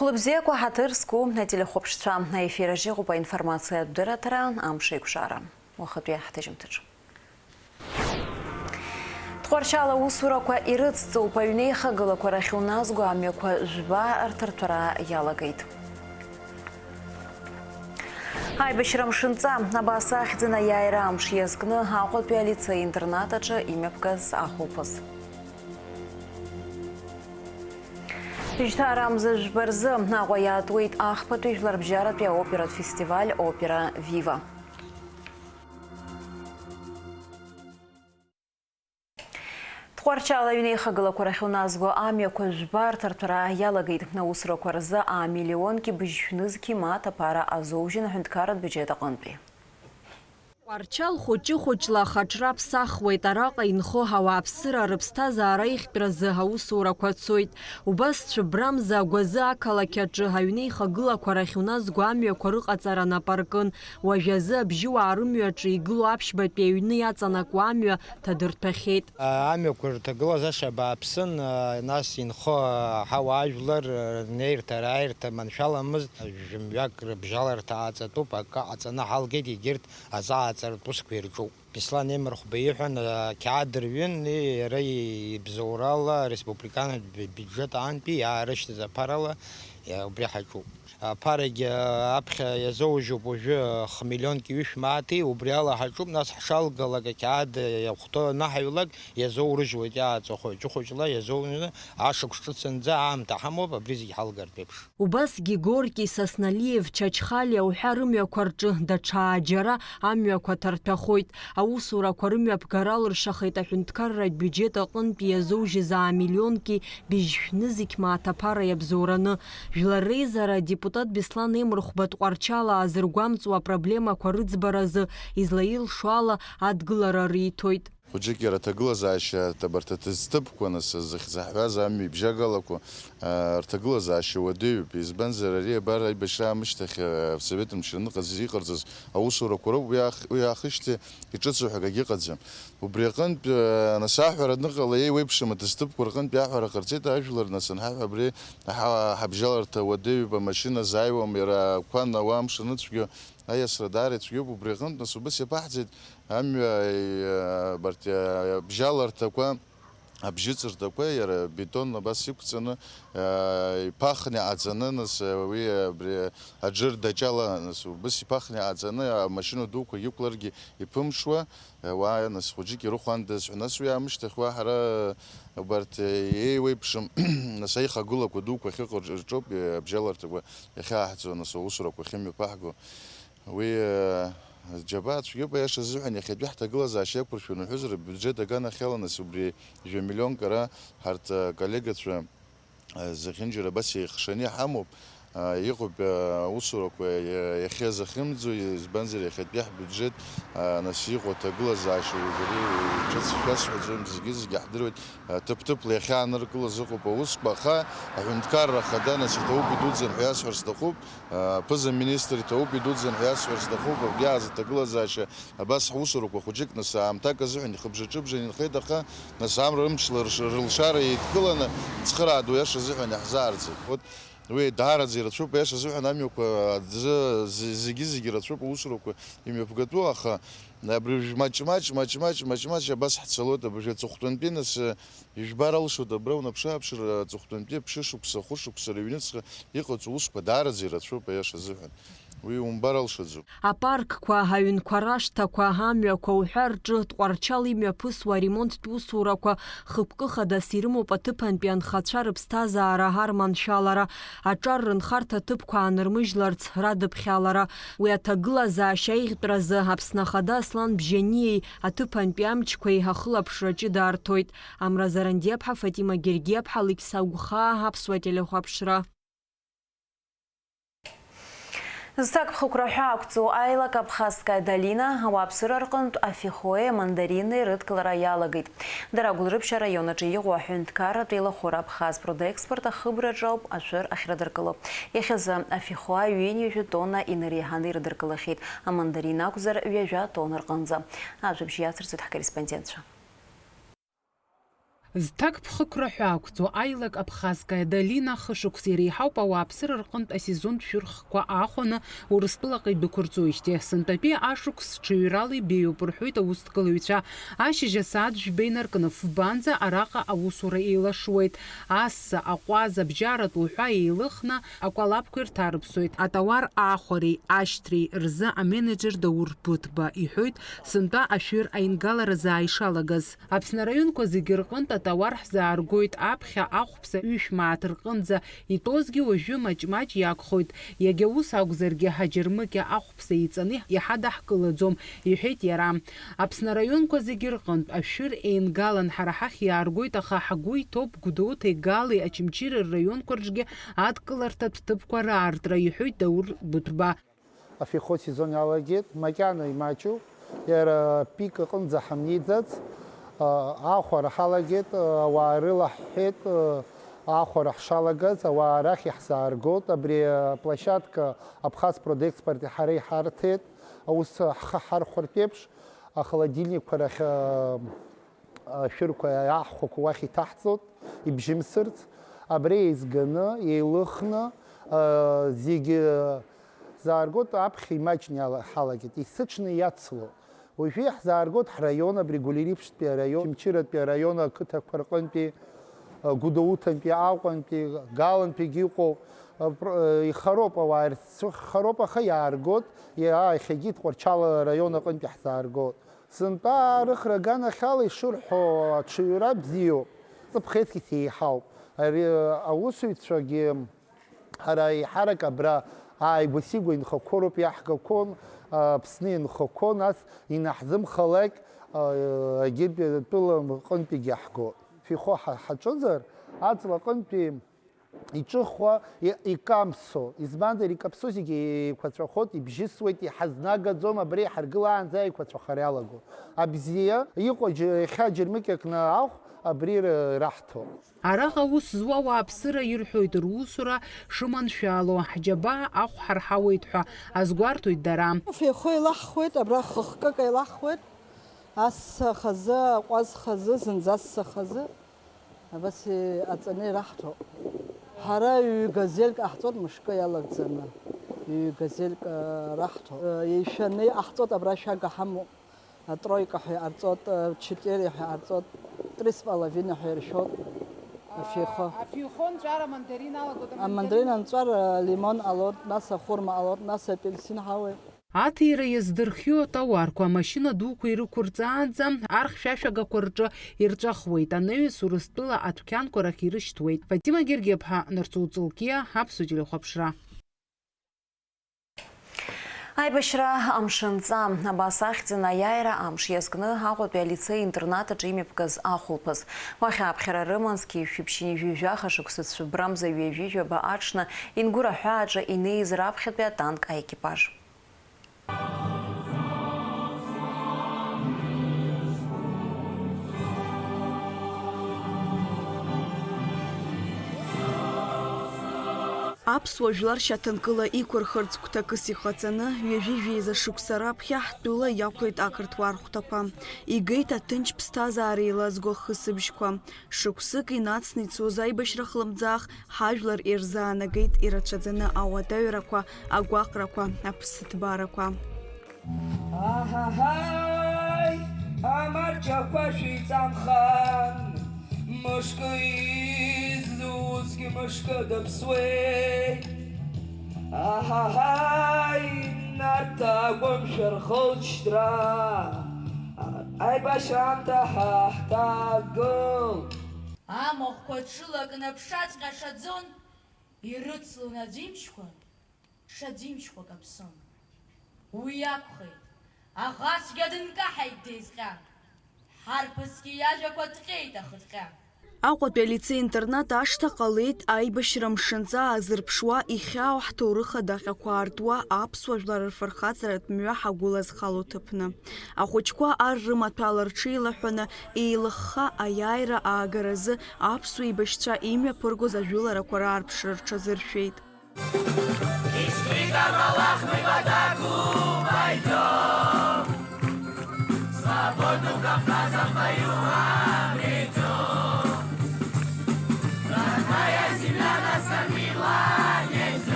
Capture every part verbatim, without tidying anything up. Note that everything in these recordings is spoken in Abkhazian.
Хәлыбзиақәа, ҳаҭыр зқәу ателехәаԥшцәа, аефир аҿы иҟоуп аинформациатә дырраҭара, амш еиқәшара. Уахатәи ҳҭыжьымҭаҿы. Тҟәарчал аусурақәа ирыцҵоуп, аҩнеихагылақәа рахь уназго амҩақәа жәба рҭырҭәара иалагеит. Аибашьра мшынҵа, абас ахьӡын аиааира амш иазкны Аҟәатәи алицеи-интернат аҿы имҩаԥгаз ахәылԥаз. Жьҭаарамза жәба рзы Аҟәа иаатуеит ахԥатәи жәларбжьаратәи аоператә фестиваль Опера Вива. Тҟәарчал аҩнеихагылақәа рахь уназго амҩақәа жәба рҭырҭәара иалагеит. Аусурақәа рзы амиллионки быжьшәнызқьи мааҭ аԥара азоужьын аҳәынҭқарратә биуџьет аҟынтәи. Тҟәарчал хәыҷы-хәыҷла ахаҿра ԥсахуеит, араҟа инхо ауааԥсыра рыԥсҭазаара ихтәразы аусурақәа цоит. Убас Цәыббрамза агәазы ақалақь аҿы аҩнеихагылақәа рахь уназго амҩақәа рыҟаҵара нап аркын. Уажәазы абжьыуаа рымҩаҿы игылоу аԥшьбатәи аҩны иаҵанакуа амҩа ҭадырҭәахьеит. Амҩақәа рҭагылазаашьа бааԥсын, нас инхо ҳауаажәлар рнеирҭа-ааирҭа маншәаламызт, жәымҩак рыбжьаларҭа ааҵатәуп, акы ҟаҵаны ҳалгеит, егьырҭ аҵааҵаратә усқәа ирҿуп. Беслан Емырхәба иҳәан, ақьаад рҩын, иара ибзоурала ареспубликанатә би-, биуџьет аантәи иаарышьҭыз аԥарала, иа-, убри ҳаҿуп. Аԥарагьы аԥхьа иазоужьуп уажәы хмиллионки ҩышә мааҭи, убри ала ҳаҿуп, нас ҳшалгалак ақьаад иахәҭоу анаҳаҩлак иазоурыжьуеит, иааҵәахоит, ҷыхәыҷла иазоужьны ашықәс ҿыц анӡа аамҭа ҳамоуп, абри зегь ҳалгартә еиԥш. Убасгьы Горки, Сасналиев, Чачхалиа уҳәа рымҩақәа рҿы даҽа ааџьара амҩақәа ҭарҭәахоит. Аусурақәа рымҩаԥгара алыршахеит аҳәынҭқарратә биуџьет аҟынтәи иазоужьыз аамиллионки быжьшәнызқь мааҭ аԥара иабзоураны. Жәлар реизара адепутат Беслан Емырхәба Тҟәарчал аазыргәамҵуа апроблемақәа рыӡбаразы излаилшо ала адгылара риҭоит. Хәыҷык иара аҭагылазаашьа, абарҭ аҭыӡҭыԥқәа, нас, зыхьӡ ҳҳәаз амҩа ибжьагалақәа, аа, рҭагылазаашьа уадаҩуп. Избанзар, ари абар аибашьра аамышьҭахь, аа, Совет мчра аныҟаз иҟарҵаз аусурақәа роуп, уи аах-, уи аахижьҭеи иҿыцу ҳәа акгьы ыҟаӡам. Убри аҟынтә, аа, нас аҳәара аныҟала, еиуеиԥшым аҭыӡҭыԥқәа рҟынтә иаҳәара ҟарҵеит, ажәлар, нас, анҳаҳәа, абри ҳа-, ҳабжьаларҭа уадаҩуп, амашьына азааиуам, иара ақәа науа амш аныцәгьо, аиасра даара ицәгьоуп, убри аҟынтә, нас, убыс иаԥаҳҵеит. Амҩа, э, абарҭ, э, абжьаларҭақәа, абжьыҵырҭақәа, иара бетон абас иқәҵаны, э, иԥахны иҟаҵаны, нас, э, уи, э, абри аџыр даҷала, нас, убыс иԥахны иҟаҵаны, амашьына дуқәа иқәларгьы иԥымҽуа, э, уа, нас, хәыҷык ирыхәандаз ҳәа, нас, уи аамышьҭахь уа ҳара, э, убарҭ, э, еиуеиԥшым, нас, аихагылақәа дуқәа ахьыҟоу рҿоуп, э, абжьаларҭақәа иахьааҳҵо, нас, аусурақәа ахьымҩаԥаҳго. Уи, э, џьабаа цәгьоуп, аиаша азыҳәан, иахьатәи ҳҭагылазаашьа иақәыршәаны уҳәозар, абиуџьет аганахьала, нас, убри жәа миллионк ара ҳарҭ, э, коллегацәа, э, зехьынџьара абас еихшаны иҳамоуп. Э, иҟоуп, э, аусурақәа, э, иахьа захьымӡо, избанзар, иахьатәи ҳбиуџьет, э, нас, иҟоу аҭагылазаашьа, уажә ари ҿыц шәасҳәаӡом, зегьы-зегьы ҳдыруеит. Ҭыԥ-ҭыԥла иахьааныркылаз ыҟоуп аусқәа, аха аҳәынҭқарра ахада, нас, иҭабуп идуӡӡан ҳәа иасҳәар сҭахуп, аԥыза-министр иҭабуп идуӡӡан ҳәа иасҳәар сҭахуп, абри ааз аҭагылазаашьа абас ҳусурақәа хәыҷык, нас, аамҭак азыҳәан ихыбжа-ҿыбжа инхеит, аха, нас, амра рымчла рш-, рылшара еидкыланы ицхыраадоу иаша азыҳәан иаҳзаарӡит. Вот. Уи даараӡа ирацәоуп, аиаша азыҳәан амҩақәа аӡы, з-, зегьы-зегьы ирацәоуп, аусурақәа имҩаԥгатәу, аха абри уажә маҷ-маҷ, маҷ-маҷ, маҷ-маҷ абас ҳцалоит, абыржәы аҵыхәтәантәи, нас, ижәбар алшоит, абра унаԥшы-ааԥшыр, аҵыхәтәантәи ԥшьышықәса, хәышықәса рыҩныҵҟа иҟаҵоу усқәа даараӡа ирацәоуп, аиаша азыҳәан. Уи умбар алшаӡом. Апаркқәа, аҩнқәа рашҭақәа, амҩақәа уҳәа рҿы Тҟәарчал имҩаԥысуа аремонттә усурақәа хықәкы хадас ирымоуп аҭыԥантәи анхацәа рыԥсҭазаара арманшәалара, аҿар рынхарҭа ҭыԥқәа аанырмыжьларц радыԥхьалара. Уи аҭагылазаашьа аиӷьтәразы Аԥсны Ахада Аслан Бжьаниеи аҭыԥантәи амчқәеи ахылаԥшра ҷыда арҭоит. Амра Зарандиаԥҳа, Фатима Гергиаԥҳа, Лықьса Гәхаа, Аԥсуа телехәаԥшра. Зҭакԥхықәра ҳәа ақәҵоу аилак Абхазская долина ауааԥсыра рҟынтә афихои амандарини рыдкылара иалагеит. Дара Гәылрыԥшь араион аҿы иҟоу аҳәынҭқарратә еилахәыра Абхаз Продэкспорт ахыбраҿы ауп ашәыр ахьрыдыркыло. Иахьазы афихоа ҩынҩажәа тонна инареиҳаны ирыдыркылахьеит, амандарин акәзар, ҩажәа тонна рҟынӡа. Ажәабжь иацырҵоит ҳкорреспондентцәа. Зҭакԥхықәра ҳәа ақәҵоу аилак Абхазская долина хышықәса иреиҳауп ауааԥсыра рҟынтә асезонтә шәырхқәа аахәаны Урыстәылаҟа идәықәырҵоижьҭеи. Сынтәатәи ашықәс ҽаҩрала ибеиоуп, рҳәоит аусҭгылаҩцәа. Ашьыжь асааҭ жәба инаркны фбанӡа араҟа аусура еилашуеит. Асса, аҟәаз, абжьаратә уҳәа еилыхны акәалаԥқәа ирҭарыԥсоит. Атауар аахәареи ашьҭреи рзы аменеџер Даур Буҭба иҳәоит, сынтәа ашәыр аингаларазы ааишалагаз. Аԥсны араионқәа зегьы рҟынтә атауар ҳзааргоит, аԥхьа ахәԥса ҩышә мааҭ рҟынӡа итәозгьы уажәы маҷ-маҷ иагхоит. Иагьа ус акәзаргьы, ҳаџьармыкьа ахәԥса иҵаны иҳадаҳкылаӡом, иҳәеит иара. Аԥсны араионқәа зегьы рҟынтә ашәыр еингалан ҳара ҳахь иааргоит, аха ҳгәы иҭоуп Гәдоуҭеи Галеи Очамчыреи рраионқәа рҿгьы адкыларҭатә ҭыԥқәа раартра, иҳәоит Даур Буҭба. Афихо сезон иалагеит, макьана имаҷу, иара пик аҟынӡа ҳамнеиӡац, а, аахәара ҳалагеит, а, ауаа рылаҳҳәеит, а, аахәара ҳшалагаз, ауаа арахь иаҳзааргоит, абри аплощадка Абхаз Продэкспорти ҳара иҳарҭеит, аус ҳхы ҳархәартә еиԥш, ахолодильникқәа рахь, а, ашәырқәа, аҳхәақәа уахь иҭаҳҵоит, ибжьымсырц. Абри еизганы, еилыхны, а, зегьы зааргоит, аԥхьа имаҷны иала-, ҳалагеит, есыҽны иацло. Уажәы иаҳзааргоит ҳраион, абри Гулериԥштәи араион, Очамчыратәи араион ақыҭақәа рҟынтәи, а, Гәдоуҭантәи, Аҟәантәи, Галантәигьы иҟоуп. А, про-, а, ихароуп, ауаа ирцәыхароуп, аха иааргоит, иа-, иахьагьы Тҟәарчал араион аҟынтәи ҳзааргоит. Сынтәа арыхра аганахьала ишырҳәо, аҽаҩра бзиоуп, ҵыԥх еиҵкыс еиҳауп. Ари аусуҩцәагьы ҳара еиҳарак абра ааигәа-сигәа инхақәоуп иаҳгақәо, Аԥсны инхақәо, нас инаҳзымхалак, а, Египет тәыла аҟынтәигьы иаҳго. Фихо ҳа-, ҳаҿызар, аҵла аҟынтәи иҿыхуа, и-, икамсо, избанзар, икаԥсо зегьы еиқәаҵәахоит, ибжьысуеит, иҳазнагаӡом, абра иҳаргылаанӡа аиқәаҵәахара иалаго. Абзиа иҟоу џьа-, иахьа џьармыкьакны ахә абри р-, раҳҭо. Араҟа аус зуа ауааԥсыра ирҳәоит русура шыманшәало, ҳџьабаа ахә ҳарҳауеит ҳәа азгәарҭоит дара. Фихо еилаҳхуеит, абра хыхкык еилаҳхуеит, асса хазы, аҟәаз хазы, зынӡа асса хазы. Абас иҟаҵаны ираҳҭо. Ҳара ҩ-газельк ҟаҳҵоит мышкы иалагӡаны. Ҩ-газельк, а, раҳҭо. А, еишәаны иҟаҳҵоит абра шәага ҳамоуп. Атроика ҳәа иҟарҵоит, а, четыре ҳәа иҟарҵоит, три с половиной ҳәа иршәоит. Афихо. Афихо нҵәар амандарин алагоит, амандарин. Амандарин анҵәар, а, лимон ҟалоит, нас ахәырма ҟалоит, нас апельсин ҳауеит. Аҭира иаздырхиоу атауарқәа амашьына дуқәа ирықәырҵаанӡа архьшәашәагақәа рҿы ирҵәахуеит, анаҩс Урыстәыла адәқьанқәа рахь ирышьҭуеит. Фатима Гергиаԥҳа, Нарцоу Ҵылкиа, Аԥсуа телехәаԥшра. Аибашьра амшынҵа. Абас ахьӡын аиааира амш иазкны Аҟәатәи алицеи-интернат аҿы имҩаԥгаз ахәылԥаз. Уахь ааԥхьара рыман зқьи жәшәи ԥшьынҩажәи жәаха шықәса цәыббрамза ҩажәи жәаба аҽны Ингәыр аҳәааҿы инеиз раԥхьатәи атанк аекипаж. Аԥсуа жәлар шьаҭанкыла иқәырхырц гәҭакыс ихаҵаны, ҩажәи жәеиза шықәса раԥхьа ҳтәыла иақәлеит ақырҭуа архәҭақәа. Игеит аҭынч ԥсҭазаара еилазго ахысыбжьқәа. Шықәсык инацны ицоз аибашьра хлымӡаах ҳажәлар ирзаанагеит ирацәаӡаны ауадаҩрақәа, агәаҟрақәа, аԥсыҭбаарақәа. Аҳаҳаи, амарџьақәа шәеиҵамхан, мышкы изузгьы мышкы дыԥсуеит. Аҳаҳаи, Нарҭаа гәымшәа рхылҵшьҭра, аибашьраамҭа ҳа ҳҭагылт. Амахәқәа ҽылакны аԥшаҵәҟьа шаӡон, ирыцлон аӡимшьқәа, ҽаӡимшьқәа каԥсон. Уи акәхеит, аӷацәгьа дынкаҳаит деизҟьа, ҳарԥысгьы иажәақәа ҭҟьеит ахыҭҟьа. Аҟәатәи алицеи-интернат ашҭа ҟалеит аибашьра мшынҵа аазырԥшуа, ихьаау ҳҭоурых адаҟьақәа аартуа, аԥсуа жәлар рфырхаҵаратә мҩа ҳагәылазхало уҭыԥны. Ахәыҷқәа ар рымаҭәала рҽеилаҳәаны, еилыхха аиааира аагаразы аԥсуа еибашьцәа имҩаԥыргоз ажәыларақәа раарԥшра рҽазыршәеит. Искрит орла лахмы в атаку пойдём. Свободным Кавказом воюем, идём.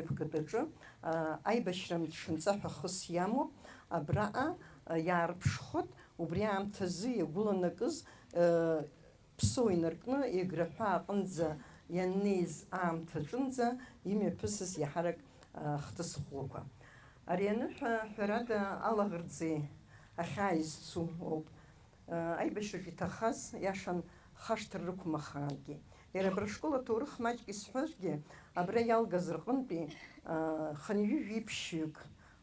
Аԥкатәаҿы, аа, аибашьра мҽынҵа ҳәа хыс иамоуп, абраҟа, аа, иаарԥшхоит, убри аамҭазы иагәыланакыз, аа, ԥсуа инаркны Еграҳәа аҟынӡа ианнеиз аамҭаҿынӡа имҩаԥысыз иаҳарак, аа, хҭыс ӷәӷәақәа. Ари аныҳәа, ҳәарада, алаӷырӡи ахьааи зцу ауп. Аибашьраҿы иҭахаз, иашан, хашҭра рықәым ахаангьы. Иара абра ашкол аҭоурых маҷк исҳәозгьы, абра иалгаз рҟынтәи, а, хынҩажәи ԥшьҩык,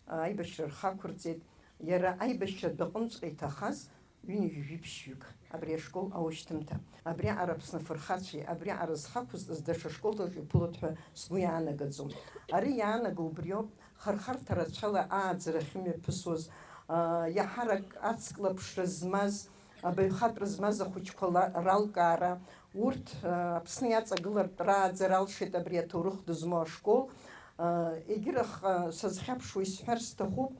а, аибашьра рхы ақәырҵеит. Иара аибашьратә аҟынҵәҟьа иҭахаз ҩынҩажәи ԥшьҩык абри ашкол аушьҭымҭа. Абриаҟара Аԥсны афырхацәеи абриаҟара зхы ақәызҵаз даҽа школтә рҿы иԥылоит ҳәа сгәы иаанагаӡом. Ари иаанаго убриоуп. Хархарҭа рацәала ааӡара ахьымҩаԥысуаз, аа, иаҳарак ацклаԥшра змаз, абаҩхатәра змаз ахәыҷқәа ла-, ралкаара, урҭ, аа, Аԥсны иаҵагылартә рааӡара алшеит абри аҭоурых дызмоу ашкол. Аа, егьырахь, аа, сазхьаԥшуа исҳәар сҭахуп,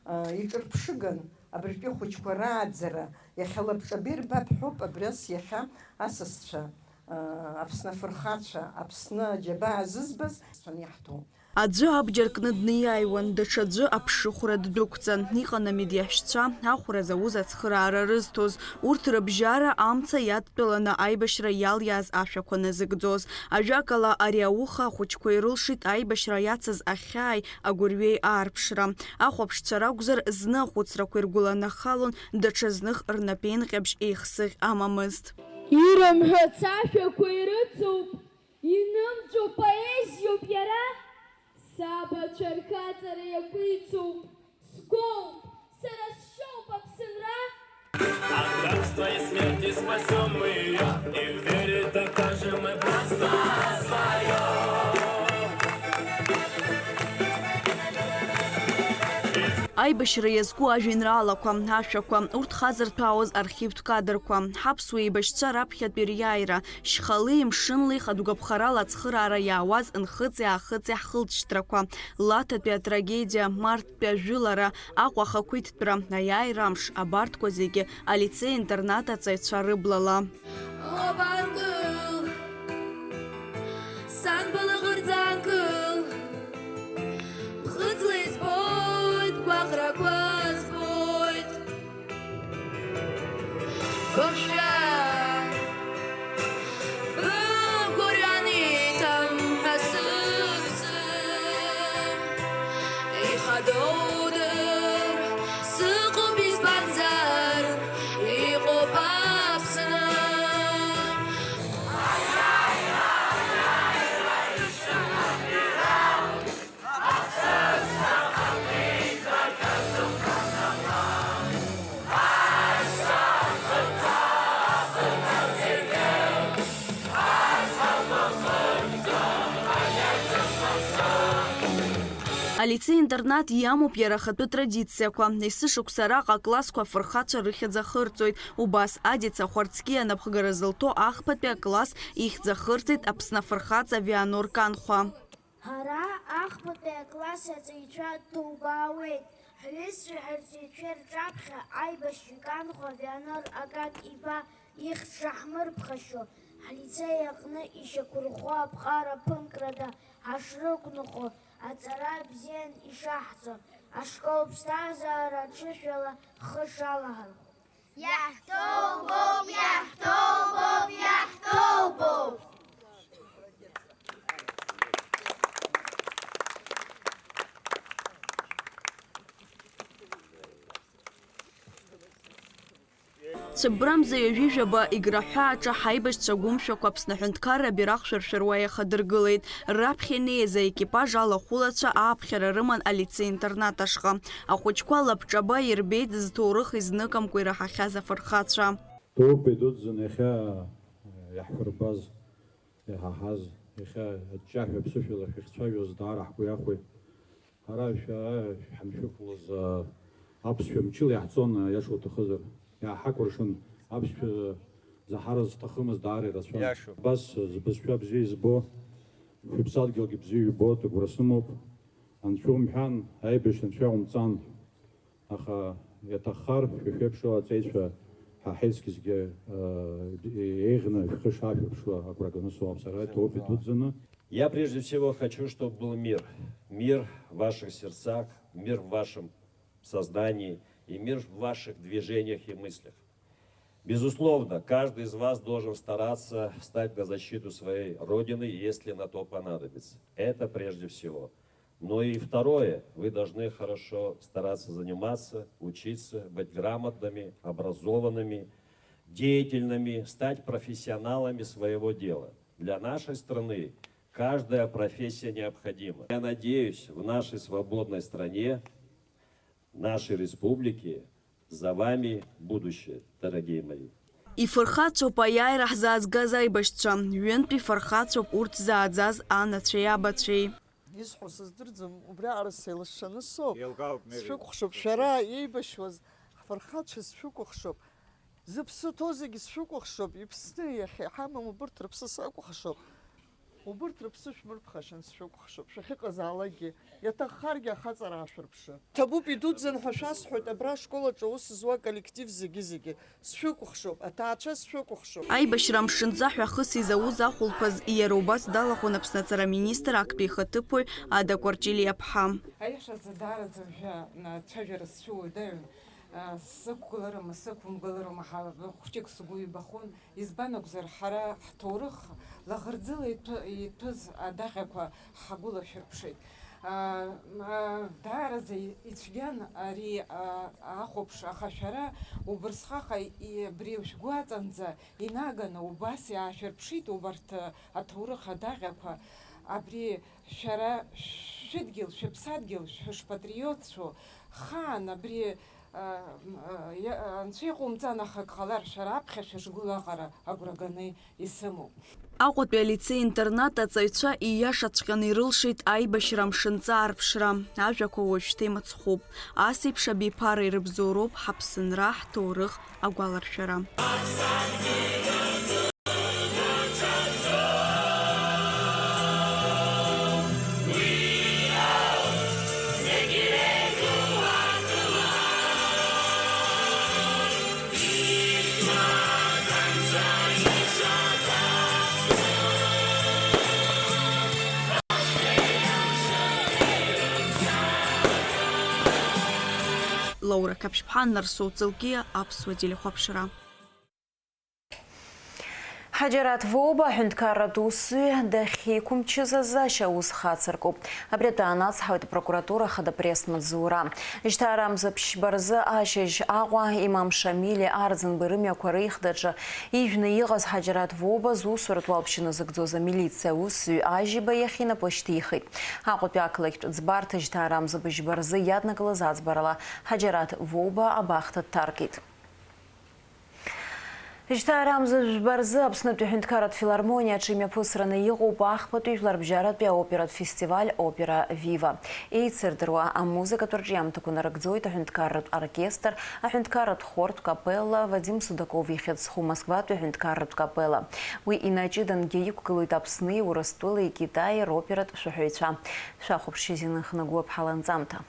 аа, иҿырԥшыган абыржәтәи ахәыҷқәа рааӡара, иахьа лабҿаба ирбап ҳәоуп абрас иахьа асасцәа, аа, Аԥсны афырхацәа, Аԥсны аџьабаа зызбаз, цәан иаҳҭо. Аӡәы абџьар кны днеиааиуан, даҽаӡәы аԥшыхәра ддәықәҵан, иҟан амедиаҳәшьцәа, ахәра зауз ацхыраара рызҭоз, урҭ рыбжьара амца иадтәаланы аибашьра иалиааз ашәақәа назыгӡоз. Ажәакала, ари ауха ахәыҷқәа ирылшеит аибашьра иацыз ахьааи агәырҩеи аарԥшра. Ахәаԥшцәа ракәзар, зны ахәыцрақәа иргәыланахалон, даҽазных рнапеинҟьабжь еихсыӷь амамызт. Ирымҳәац ашәақәа ирыцуп. Инымҵәо поезиоуп иара, сабацәа рхаҵара иақәиҵоуп, сгәоуп, сара сшьоуп Аԥсынра. От рабства и смерти спасём мы её, и в вере докажем мы братство своё. Аибашьра иазку ажәеинраалақәа, ашәақәа, урҭ хазырҭәаауаз архивтә кадрқәа, ҳаԥсуа еибашьцәа раԥхьатәи риааира, шьхалеи мшынлеи хатә гәаԥхарала ацхыраара иаауаз нхыҵи-аахыҵи ҳхылҵшьҭрақәа, Лаҭатәи атрагедиа, Марттәи ажәылара, Аҟәа ахақәиҭтәра, аиааира амш, абарҭқәа зегьы алицеи-интернат аҵаҩцәа рыблала. Обанкыл, сан балаӷырӡ анкыл, ԥхыӡла избоит, гәаҟрақәа збоит. Быхшәа, быгәырҩан иҭам ҳәа сыԥсы, ихадоу дыр, сыҟоуп избанзар, иҟоуп Аԥсны. Алицеи-интернат иамоуп иара ахатәы традициақәа. Есышықәса араҟа аклассқәа афырхацәа рыхьӡ ахырҵоит. Убас Адица Хәарцкиа анапхгара зылҭо ахԥатәи акласс ихьӡ ахырҵеит Аԥсны афырхаҵа Вианор Канхәа. Ҳара ахԥатәи акласс аҵаҩцәа ҭоубаауеит, ҳҩызцәеи ҳарҵаҩцәеи рҿаԥхьа аибашьҩы Канхәа Вианор Акак-иԥа ихьӡ шаҳмырԥхашьо, ҳлицеи аҟны ишьақәырӷәӷәо аԥҟара ԥынкрада ҳашрықәныхо, аҵара бзиан ишаҳҵо, ашкол ԥсҭазаара аҽышәала ҳхы шалаҳархәо. Иаҳҭоубоуп, иаҳҭоубоуп, иаҳҭоубоуп! Цәыббрамза ҩажәи жәаба Играҳәа аҿы ҳаибашьцәа гәымшәақәа Аԥсны аҳәынҭқарра абираҟ шәыршәыруа иахадыргылеит. Раԥхьа инеиз аекипаж алахәылацәа ааԥхьара рыман алицеи-интернат ашҟа. Ахәыҷқәа лабҿаба ирбеит зҭоурых изныкымкәа ираҳахьаз афырхацәа. Ҭоупеи дуӡӡан иахьа иаҳҳәырбаз, иҳаҳаз, иахьа аҷҷаҳәа ԥсышәала шәахьцәажәоз даара ҳгәы иахәеит. Ҳара шәа-, шәҳамшәыхәлоз, а, аԥсшәа мчыла иаҳҵон, а, иаша уҭахызар. Иааҳакәыршан, аԥсшәа заҳарыз зҭахымыз даара ирацәан. Иашоуп. Абас, а, збызшәа бзиа избо, шәыԥсадгьылгьы бзиа ибо, агәра сымоуп. Анцәа умҳәан, аибашьра анцәа иаҟәымҵан. Аха иаҭаххар, шәа шәеиԥш ала аҵеицәа Ҳа ҳаизгьы зегьы, э, еиӷьны шәхы шаашәырԥшуа агәра ганы соуам сара, ҭоуп идуӡӡаны. Я прежде всего хочу, чтобы был мир. Мир в ваших сердцах, мир в вашем сознании и мир в ваших движениях и мыслях. Безусловно, каждый из вас должен стараться встать на защиту своей Родины, если на то понадобится. Это прежде всего. Ну и второе, вы должны хорошо стараться заниматься, учиться, быть грамотными, образованными, деятельными, стать профессионалами своего дела. Для нашей страны каждая профессия необходима. Я надеюсь, в нашей свободной стране, нашей республике, за вами будущее, дорогие мои. Ифырхацәоуп аиааира ҳзаазгаз аибашьцәа, ҩынтә ифырхацәоуп урҭ зааӡаз анацәеи абацәеи. Исҳәо сыздырӡом, убриаҟара сеилышшаны соуп. Еилкаауп, Мери. Сшәыкәхшоуп, шәара иеибашьуаз ҳфырхацәа сшәыкәыхшоуп. Зыԥсы ҭоу зегьы сшәыкәыхшоуп, иԥсны иахьа иҳамам убырҭ рыԥсы сакәыхшоуп. Убырҭ рыԥсы шәмырԥхашьан, сшәыкәыхшоуп, шәахьыҟазаалакгьы, иаҭаххаргьы ахаҵара аашәырԥшы. Ҭабуп, идуӡӡан ҳәа шәасҳәоит, абра ашкол аҿы аус зуа аколлектив зегьы-зегьы. Сшәыкәыхшоуп, аҭаацәа сшәыкәыхшоуп. Аибашьра амшынҵа ҳәа хыс изауз ахәылԥаз иара убас далахәын Аԥсны аҵара аминистр актәи ихаҭыԥуаҩ Ада Кәарҷелиаԥҳа. Аиашазы, даараӡа жәа, м, цәажәара сцәыуадаҩын. А, сықәгыларыма, сықәымгыларыма ҳәа хәҷык сгәы ҩбахон. Избан акәзар, ҳара ҳҭоурых лаӷырӡыла иҭәы-, иҭәыз адаҟьақәа ҳагәылашәырԥшит. А, а, даараӡа и-, ицәгьан ари, а, ахәаԥш, аха шәара убырсҟаҟа и-, абри шәгәаҵанӡа инаганы убас иаашәырԥшит убарҭ, а, аҭоурых адаҟьақәа. Абри шәара шәыдгьыл, шәыԥсадгьыл, шәышпатриотцәоу, хаан абри, а, м, а, иа-, анцәа иҟоумҵан, аха ак ҟалар, шәара аԥхьа шәышгәылаҟара агәра ганы исымоуп. Аҟәатәи алицеи-интернат аҵаҩцәа ииашаҵәҟьаны ирылшеит аибашьра амшынҵа аарԥшра. Ажәақәа уажәшьҭа имыцхәуп. Ас еиԥш абиԥара ирыбзоуроуп ҳаԥсынра, ҳҭоурых агәаларшәара. Лаура Қаԥшьԥҳа, Нарсоу Целкиа, Аԥсуа телехәаԥшра. Ҳаџьараҭ Воуба аҳәынҭқарратә усзуҩ дахьеиқәымчыз азы ашьаус хацыркуп. Абри атәы аанацҳауеит апрокуратура ахада пресс-маҵзура. Жьҭаарамза ԥшьба рзы ашьыжь Аҟәа, Имам Шамили, Арӡынба рымҩақәа реихдаҿы ижәны иҟаз Ҳаџьараҭ Воуба зусуратә уалԥшьа назыгӡоз амилициа аусзуҩ Ажьиба иахь инапы шьҭихит. Аҟәатәи ақалақьтә ӡбарҭа жьҭаарамза быжьба рзы иаднакылаз аӡбарала Ҳаџьараҭ Воуба абахҭа дҭаркит. Жьҭаарамза жәба рзы Аԥснытәи аҳәынҭқарратә филармониа аҿы имҩаԥысраны иҟоуп ахԥатәи жәларбжьаратәи аоператә фестиваль Опера Вива. Еицырдыруа амузыкатә рҿиамҭақәа нарыгӡоит аҳәынҭқарратә оркестр, аҳәынҭқарратә хортә капелла, Вадим Судаков ихьӡ зху Москватәи аҳәынҭқарратә капелла. Уи инаҷыдангьы иқәгылоит Аԥсни, Урыстәылеи, Китаии роператә шәаҳәаҩцәа. Шәахәаԥши, Зина Хнагәлаԥҳа ланҵамҭа.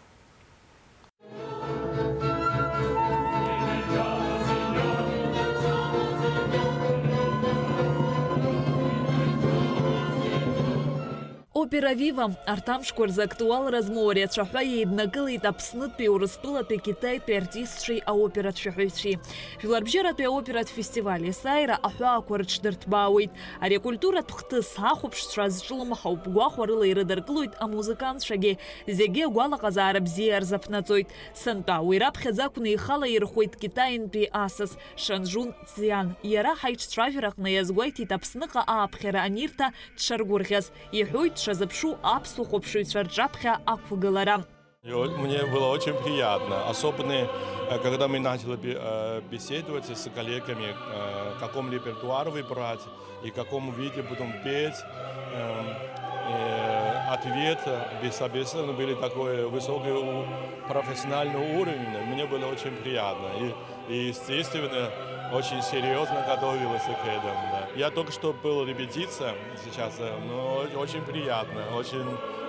Опера Вива, арҭ амшқәа рзы актуалра змоу ари ацәаҳәа еиднакылеит Аԥснытәи, Урыстәылатәи, Китаитәи артистцәеи аоператә шәаҳәаҩцәеи. Жәларбжьаратәи аоператә фестиваль есааира аҳәаақәа рыҽдырҭбаауеит. Ари акультуратә хҭыс ахәаԥшцәа азҿлымҳауп, гәахәарыла ирыдыркылоит амузыкантцәагьы. Зегьы агәалаҟазаара бзиа рзаԥнаҵоит. Сынтәа уи раԥхьаӡа акәны ихала ирхәеит Китаинтәи асас Шанжун Цзиан. Иара ҳаиҿцәажәараҟны иазгәеиҭеит Аԥсныҟа ааԥхьара анирҭа дшаргәырӷьаз. Иҳәоит дшазыԥшу аԥсуа хәаԥшыҩцәа рҿаԥхьа ақәгылара. И о-, мне было очень приятно, особенно, э, когда мы начали бе-, э, беседовать с коллегами, э, в каком репертуар выбрать и в каком виде будем петь. Эм, э, ответ, э, бе-, соответственно, были такой высокий у-, профессиональный уровень. Мне было очень приятно. И, и, естественно, очень серьёзно готовился к этому, да. Я только что был репетиция сейчас, э, но очень приятно, очень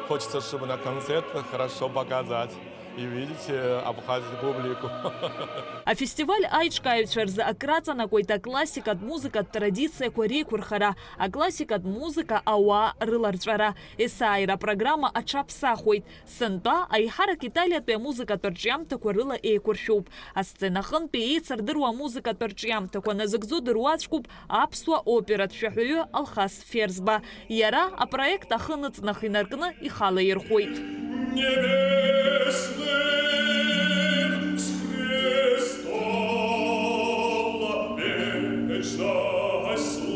хочется, чтобы на концерт хорошо показать. И видите абхазскую публику. Афестиваль аиҿкааҩцәа рзы акраҵанакуеит аклассикатә музыкатә традициақәа реиқәырхара, аклассикатә музыка ауаа рыларҵәара. Есааира апрограмма аҽаԥсахуеит. Сынтәа аиҳарак италиатәи амузыкатә арҿиамҭақәа рыла еиқәыршәуп. Асцена аҟынтәи еицырдыруа амузыкатә арҿиамҭақәа назыгӡо дыруаӡәкуп аԥсуа оператә шәаҳәаҩы Алхас Ферзба. Иара апроект ахы ныҵнах инаркны ихала ирхәоит. Небесных с престола вечной славы.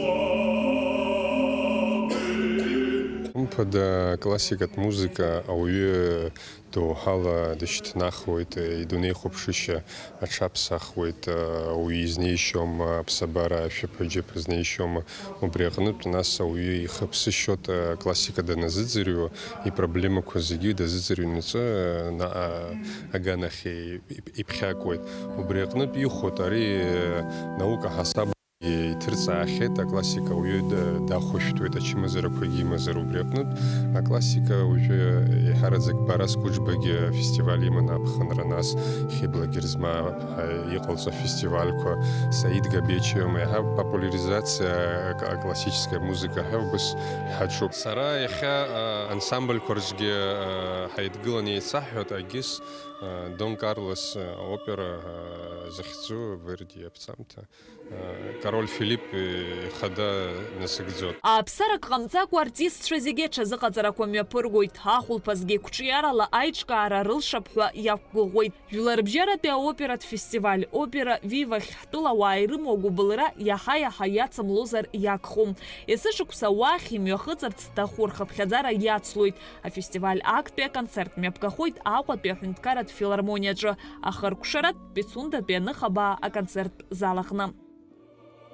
Хымԥада, классикатә музыка ауаҩы доуҳала дышьҭнахуеит, идунеихәаԥшышьа аҽаԥсахуеит, уи изнеишьома, аԥсабара ашәаԥыџьаԥ знеишьома, убри аҟнытә, нас, ауаҩы ихы аԥсы шьоит, аклассика даназыӡырҩуа, ипроблемақәа зегьы дазыӡырҩнаҵы, наҟ аганахь иԥхьакуеит. Убри аҟнытә ихәоит, ари наука ҳасаб иҭырҵаахьеит, аклассика ауаҩы дахәышәтәуеит, ачымазарақәагьы имазар, убри аҟнытә аклассика уажәы еиҳараӡак Барас Кәыџбагьы афестиваль иманы аԥхынра, нас Хьыбла Герзмаа иҟалҵо афестивальқәа, Саид Габечиа, еиҳа популяризациа аклассическая музыка ҳәа убас ҳаҿуп. Сара иахьа ансамбльқәа рзгьы ҳаидгыланы еицаҳҳәоит, егьыс Дон Карлос опера захьӡу Верди иаԥҵамҭа. Король Филипп ихада насыгӡоит. Ааԥсарак ҟамҵакәа артистцәа зегьы аҽазыҟаҵарақәа мҩаԥыргоит, ахәылԥазгьы қәҿиарала аиҿкаара рылшап ҳәа иақәгәыӷуеит. Жәларбжьаратәи аоператә фестиваль Опера Вивахь ҳтәыла ауаа ирымоу агәыбылра иаҳа-иаҳа иацымлозар иагхом. Есышықәса уахь имҩахыҵырц зҭаху рхыԥхьаӡара иацлоит. Афестиваль актәи аконцерт мҩаԥгахоит Аҟәатәи аҳәынҭқарратә филармониаҿы, ахыркәшаратә Пицундатәи аныхабаа аконцерттә зал аҟны.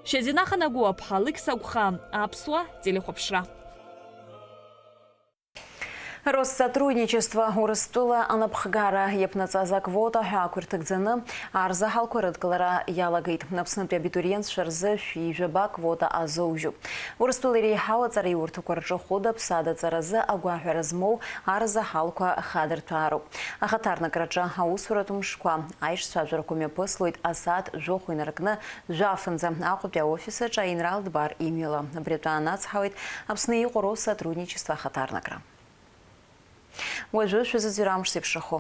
Шьазина Ханагәыаԥҳа, Алықьса Гәхаа, Аԥсуа телехәаԥшра. Россотрудничество Урыстәыла анапхгара иаԥнаҵаз аквота ҳәаақәа ирҭагӡаны арзаҳалқәа рыдкылара иалагеит. Аԥснытәи абитуриентцәа рзы шәи жәаба аквота азоужьуп. Урыстәыла иреиҳау аҵараиурҭақәа рҿы хәыда-ԥсада ҵаразы агәаҳәара змоу арзаҳалқәа хадырҭәаароуп. Ахаҭарнакраҿы аусуратә мшқәа аишцәажәарақәа мҩаԥыслоит асааҭ жәохә инаркны, Жәафынӡа Аҟәатәи аофис аҿы аинрал дбар имҩала. Абри атәы аанацҳауеит Аԥсны иҟоу Россотрудничество ахаҭарнакра. Уажәы шәызыӡырҩра амш зеиԥшрахо.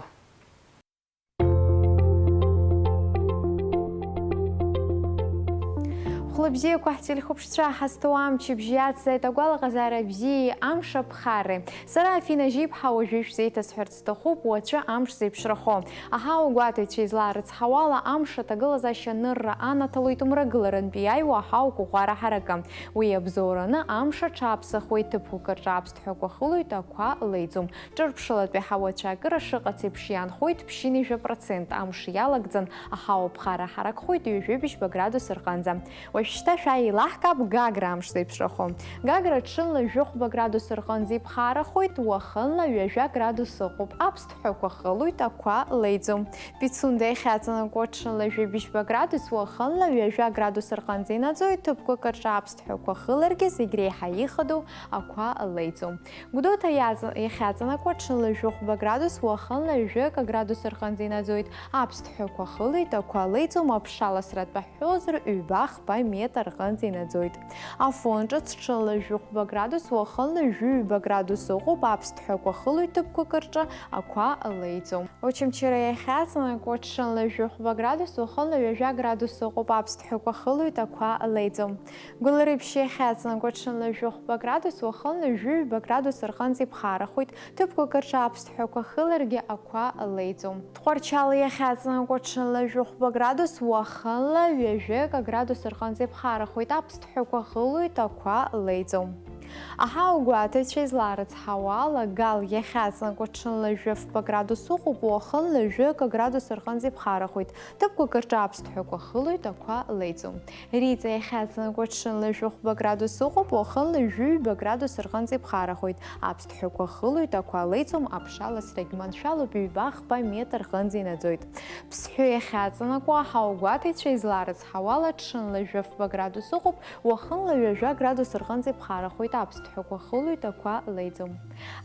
Хәлыбзиақәа ҳтелехәаԥшцәа, ҳазҭоу амчыбжь иацзааит агәалаҟазаара бзиеи амш аԥхарреи. Сара Афина Жьиԥҳа уажәы ишәзеиҭасҳәарц сҭахуп уаҵәы амш зеиԥшрахо. Аҳауагәаҭаҩцәа излаарыцҳауала, амш аҭагылазаашьа анырра анаҭалоит мрагыларантә иааиуа аҳауагәыӷәӷәара ҳаракы. Уи иабзоураны амш аҽаԥсахуеит, ҭыԥқәак рҿы аԥсҭҳәақәа хылоит, ақәа леиӡом. Ҿырԥшылатәи аҳауа ацәаакыра шыҟац еиԥш иаанхоит, ԥшьынҩажәа процент амш иалагӡан, аҳауа ԥхара ҳаракхоит ҩажәи быжьба градус рҟынӡа. Уажәшьҭа шәааи еилаҳкаап Гагра амш зеиԥшрахо. Гагра ҽынла жәохәба градус рҟынӡа иԥхарахоит, уахынла ҩажәа градус ыҟоуп, аԥсҭҳәақәа хылоит, ақәа леиӡом. Пицунда иахьаҵанакуа ҽынла жәибжьба градус, уахынла ҩажәа градус рҟынӡа инаӡоит, ҭыԥқәак рҿы аԥсҭҳәақәа хыларгьы зегь реиҳа ихадоу ақәа леиӡом. Гәдоуҭа иаҵа-, иахьаҵанакуа ҽынла жәохәба градус, уахынла ҩажәа градус рҟынӡа инаӡоит, аԥсҭҳәақәа хылоит, ақәа леиӡом, аԥшаласратә ҳәозар, ҩба-хԥа метр рҟынӡа инаӡоит. Афон ҿыц ҽынла жәохәба градус, уахынла ҩажәи ҩба градус ыҟоуп, аԥсҭҳәақәа хылоит, ҭыԥқәак рҿы ақәа леиӡом. Очамчыра иахьаҵанакуа ҽынла жәохәба градус, уахынла ҩажәа градус ыҟоуп, аԥсҭҳәақәа хылоит, ақәа леиӡом. Гәылрыԥшь иахьаҵанакуа ҽынла жәохәба градус, уахынла ҩажәи ҩба градус рҟынӡа иԥхарахоит, ҭыԥқәак рҿы аԥсҭҳәақәа хыларгьы ақәа леиӡом. Тҟәарчал иахьаҵанакуа ҽынла жәохәба градус, уахынла ҩажәи акы градус рҟынӡа иԥхарахоит, аԥсҭҳәақәа хылоит, ақәа леиӡом. Аҳауагәаҭаҩцәа излаарыцҳауа ала, Гал иахьаҵанакуа ҽынла жәафба градус ыҟоуп, уахынла ҩажәи акы градус рҟынӡа иԥхарахоит, ҭыԥқәак рҿы аԥсҭҳәақәа хылоит, ақәа леиӡом. Риҵа иахьаҵанакуа ҽынла жәохәба градус ыҟоуп, уахынла ҩажәи ҩба градус рҟынӡа иԥхарахоит, аԥсҭҳәақәа хылоит, ақәа леиӡом, аԥшаласрагь маншәалоуп, ҩба-хԥа метр рҟынӡа инаӡоит. Ԥсҳәы иахьаҵанакуа аҳауагәаҭаҩцәа излаарыцҳауа ала, ҽынла жәафба градус ыҟоуп, уахынла ҩажәа градус рҟынӡа иԥхарахоит, аԥсҭҳәақәа Аԥсҭҳәақәа хылоит, ақәа леиӡом.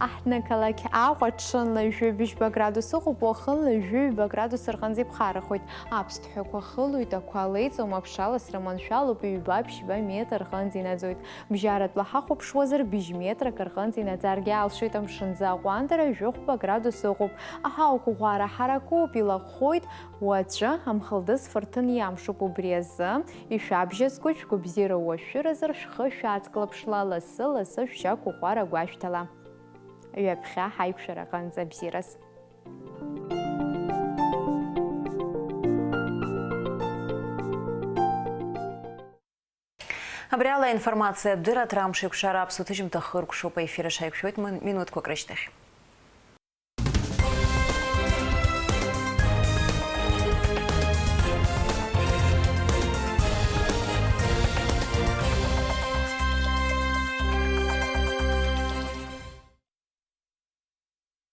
Аҳҭнықалақь Аҟәа ҽынла жәибжьба градус ыҟоуп, уахынла жәаҩба градус рҟынӡа иԥхаррахоит. Аԥсҭҳәақәа хылоит, ақәа леиӡом, аԥшаласра маншәалоуп, ҩба-ԥшьба метр рҟынӡа инаӡоит. Бжьаратәла ҳахәаԥшуазар, быжь метрак рҟынӡа инаӡаргьы алшоит, амшын аӡы аҟәандара жәохәба градус ыҟоуп. Аҳауа қәыӷәӷәара ҳаракуп, илаӷәӷәоит, уаҵәы амхылдыз фырҭын иамшуп, убри азы ишәабжьазго шәгәабзиара уашәшәыразы шәхы шәааҵклаԥшла, лассы-лассы шәшьа қәыӷәӷәара гәашәҭала. Ҩаԥхьа ҳаиқәшәара аҟынӡа бзиараз. Абри ала аинформациатә дырраҭара Амшеикәшара аԥсуа ҭыжьымҭа хыркәшоуп, аефир аҽаиқәшәоит мин-, минуҭқәак рышьҭахь.